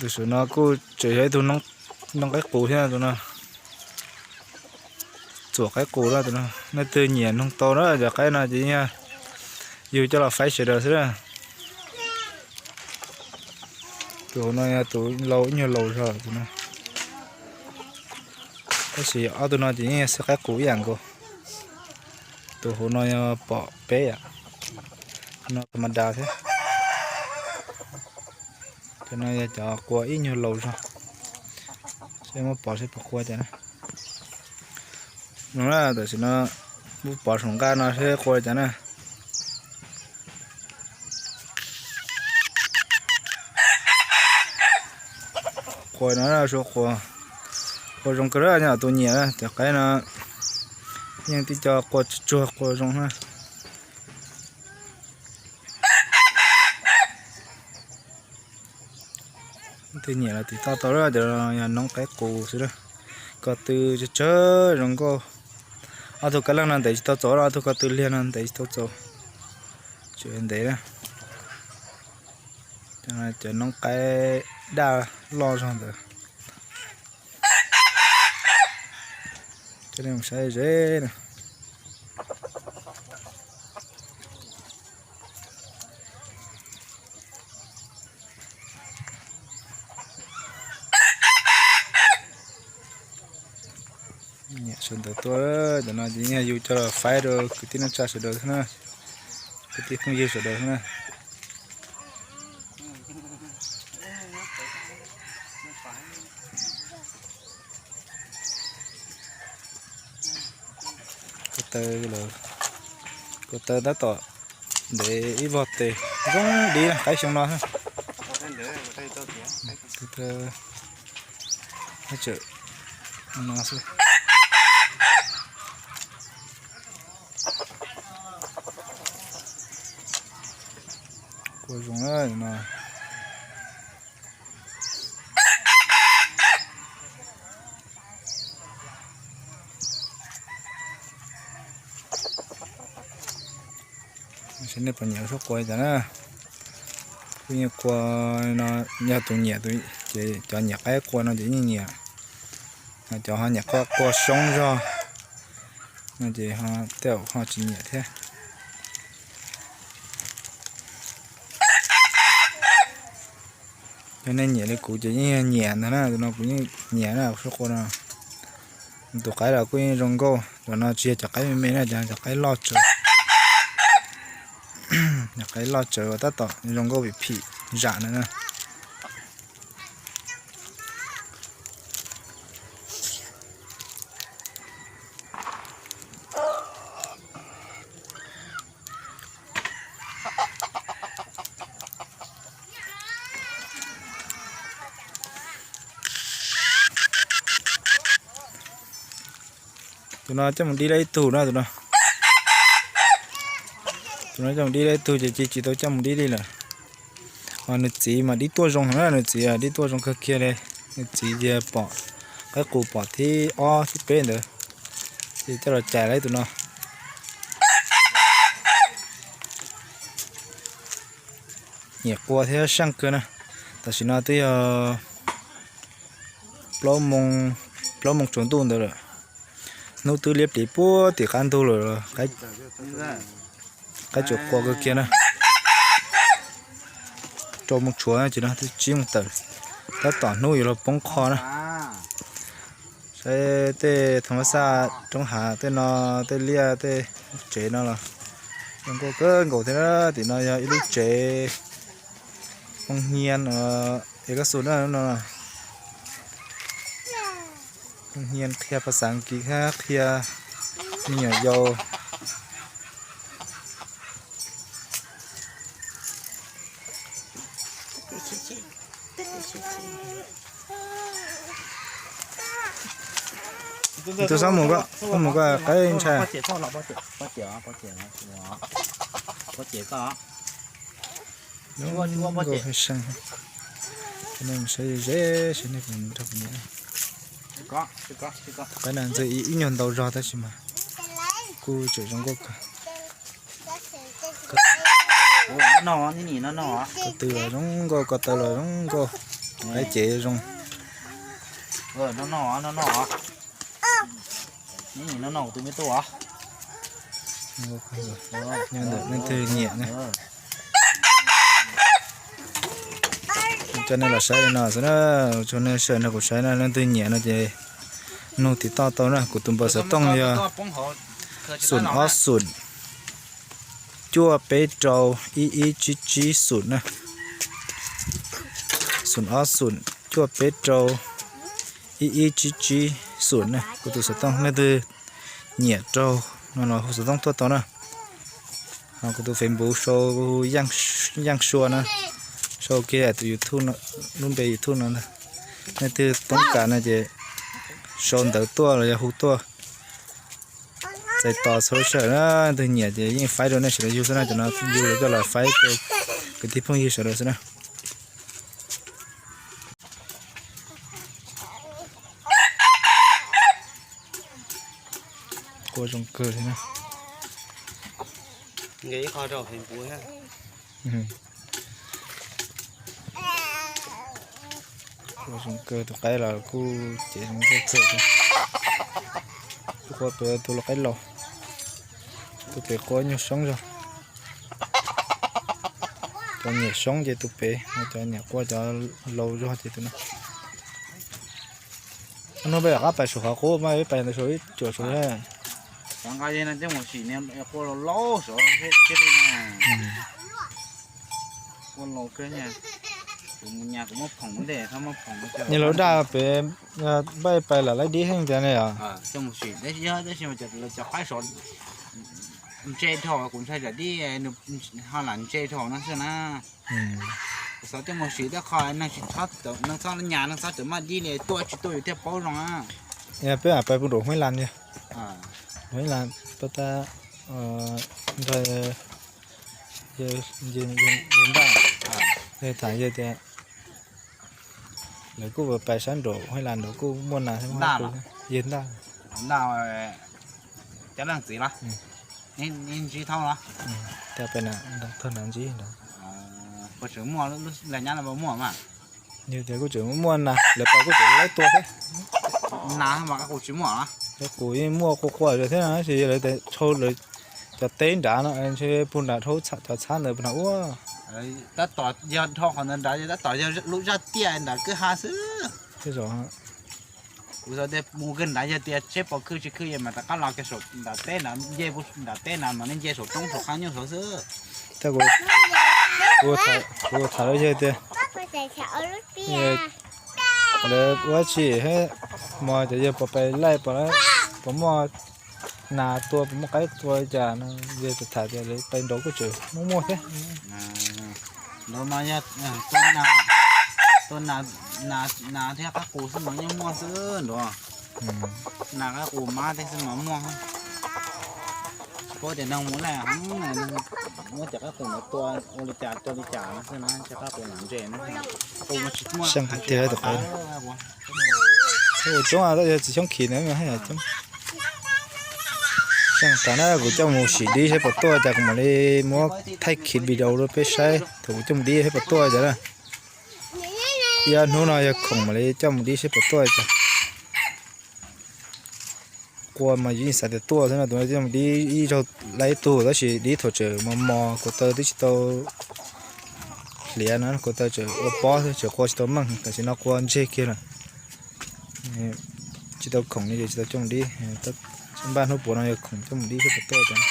Tus saum no kuj tseem yog ib tug noob qaib qus thiab tus no. Txuam qaib qus na tus no. Nej twg nyiam noog tau na cov qaib no ces yog yug coj los faib sawv daws xwb na. Tus hauv no yog tus laus ib nyuag laus zog tus no. Tab sis ob tug no ces yeej yog xwb qaib qus ib yam nkaus. Tus hauv no yog pom peb yam. Tus no tus mas dav thiab. Cov no yog cov qua ib nyuag laus zog. Seb muab pov seb puas qua cas na. No na, tam sim no muab pov saum nqaj no seb qua cas na. Qua no, qua, qua zoo kawg na, tus nyiam na, cov qaib no yeej tib co qua tsuag tsuag qua zoo na. Twg nyiam los tiv toj tau, cov no yog noob qaib qus xwb na. Ko tw tsawg tsawg zoo nkauj. Ob tug kab leej no ntev tsis tau txaus, ob tug ko tw liag no ntev tsis tau txaus. Tseem ntev na. Cov noob qaib daj loj zog ntawd. Coj nej mus saib ze na. Nyiam sawv ntawd tuaj, cov no ces yog yus coj los faib rau kwv tij neej tsa sawv daws xwb na, kwv tij phooj ywg sawv daws xwb na. Ko taw, ko taw tab tom ntev ib vog tes zoo dib na, qaib xyoo no. Ko taw no xwb. Qua zoo na no. Saib nej puas nyiam lub suab qua cas na. Kuj yeej qua no, yog tus nyiam, ces cov nyiam qaib qua no ces yeej nyiam, cov ho nyiam qua xyoob zog no ces tej zaum ho tsis nyiam thiab. Yog nej nyiam li kuv ces yeej nyiam ntag na, tus no kuv yeej nyiam na, suab qua no. Tus qaib los kuj yeej zoo nkauj, cov no tsis yog cov qaib me me na, cov qaib loj tsawv. Cov qaib loj tsawv uas tab tom zoo nkauj vim phim zam ntawd na. Tus no coj mus dib dab ib tug na, tus no, tus no coj mus dib dab ib tug ces tsis tau coj mus dib li lawm. Nws txiv mas dib tuaj zoo na, nws txiv dib tuaj zoo kawg kiag li. Nws txiv ces pom qaib qus pom thib ob thib peb ntawd, ces coj los cais lawm tus no. Nyiam qua thiab seej kawg na. Tam sim no twb yog plaub moos tsaus ntuj ntawd lawm. Hnub twb liab pliv puag tim qab ntug lawm, qaib tsuas qua kawg kiag na. Rau moos tshuav ces no twb tsib moos tawm, tab tom hnub yuav los poob qho na. Saib tej thas mas xaj roob hav tej no, tej liaj tej tsev no los zoo nkauj kawg nkaus thiab. Tim no yog ib lub tsev phooj hnyiab es koj xu na no. Phooj hnyiab qhia phas xas Askiv thiab qhia me nyuam yaus. Tus xob mus koj, xob mus koj qaib ntshai. Zoo nkauj heev, nej mus saib ze ze seb nej puas nrog kuv nyiam. Qaib no ntshe ib nyuag ntau zog tab sis mas kuj tseem zoo nkauj kawg. Ko tw los zoo nkauj, ko taw los zoo nkauj. Qaib ces zoo. Noj noj, noj noj. Noj noj kuv tus me tub os. Nyob ntawm leej twg nyiam na. Coj nej los saib li no xwb na, tso nej sawv nrog kuv saib na, leej twg nyiam no ces nug tim toj tau na, kuv tus npawb xov tooj yog xoom ob xoom cuaj peb rau ib ib tsib tsib xoom na. Xoom ob xoom cuaj peb rau ib ib tsib tsib xoom na, kuv tus xov tooj, leej twg nyiam raug no los hu xov tooj tuaj tau na. Ho kuv tus Facebook sau Yeej Sua na, sau kiag tus YouTube, lub npe YouTube no ntag. Leej twg toob kas no ces sau ntawv tuaj los yog hu tuaj. Txais tos txhua lub sij hawm na, leej twg nyiam ces yeej faib rau nej sawv daws yug xwb na, cov no yug coj los faib rau kwv tij phooj ywg sawv daws xwb na. Qua zoo kawg li na. Qua zoo kawg, tus qaib los kuj ces zoo nkauj kawg thiab. Tus qua pem tus lau qaib laus, tus pem qua nyuag soob zog. Cov nyiam soob ces tus pem, cov nyiam qua cov laus zog ces tus no. Hnub peb rov qab pais saum qhov qub mas peb pais ntawd saum ib cuam saud. Cov nqa no coj mus sim qua laus laus saud thiab li na. Qua laus kawg. Kuv mus nyas kuv muab phoom ntej, muab phoom. Nyias laus daj pem, npaj pais lam laib dib heej tiag ne yom. Coj mus sim, tab sis mas cov qaib saud ntse dhau, kuv ntshai tsam dib ho lam ntse dhau no xwb na. Kuv xav coj mus sim tej qho neeg tsis txhob, neeg txhob nyas, neeg txhob txawm maj dib li, tuaj tsis tuaj yus thiaj paub zoo na. Peb mam pais pw nraum Huib Las yog, Huib Las pab tab nrog yawg Ntaj, yawg tham yawg tias lawv kuj pais sab nraum Huib Las nraud kuj muaj nas thiab, yawg Ntaj. Cov leej txiv los ntsib thoob los, thoob nav ntsib nraud. Puas tseem muaj, lawv nyab los puas muaj mas? Yog tias kuj tseem muaj nas, lawv pais kuj tseem laib tua thiab. Nas mas qab qus tsis muaj los? Qab qus yeej muaj quaj quaj thiab no, tab sis yog lawv tias dhau lawv cov teb nrad no ntshe puag nrad dhau cov txhab ntawd puag nrad ua. Tab tom yog dhau qhov ntawd nrad, tab tom yog lub zaj tiaj nram kwj ha xwb. Kuv xav tias mus kawg nrad, yog tias seb pom khw tsis khw yog mas rov qab los kiag saum nram teb nrad, nce nram teb nrad mas nej nce saum roob saum qab nyuj saud xwb. Kuv tham lawv yawg tias lawv ua tsi, hmo cov yawg puas pais laij, puas muaj nas tua, puas muaj qaib tua li cas no, yawg tham tias lawv pais nraud kuj tseem muaj muaj thiab. Nraud mas yog tua nas thiab qab qus xwb mas yeej muaj xwb nraud. Nas qab qus mab tej xwb mas muaj. Tsis paub tias neeg mus laij heev, muab cov qab qus ntawd tua ua li cas tua li cas no xwb na, cov qab qus ntse no. Qab qus mas tsis muaj. Ua coob yog txiv Xyoob Khis ntawd. Xyoo tas na kuv coj mus sim dib seb puas tuaj cas kuv mam li muab thaij khiv video rau peb saib thaum kuv coj mus dib seb puas tuaj cas na. Ib ob hnub no yog khoom mam li coj mus dib seb puas tuaj cas. Qua mas yus yeej xav tias tuaj xwb no, tus no coj mus dib ib zaug laib ib tug tab sis dib thaum tseem mos mos, kuv taw twb tsis tau hliav no, kuv taw tseem ua pob xwb, tseem qua tsis tau meej, tam sim no qua ntseg kiag lawm. Tsis tau khoom li ces tsis tau coj mus dib. Npaj hnub puav no yog khoom coj mus dib seb puas tuaj cas.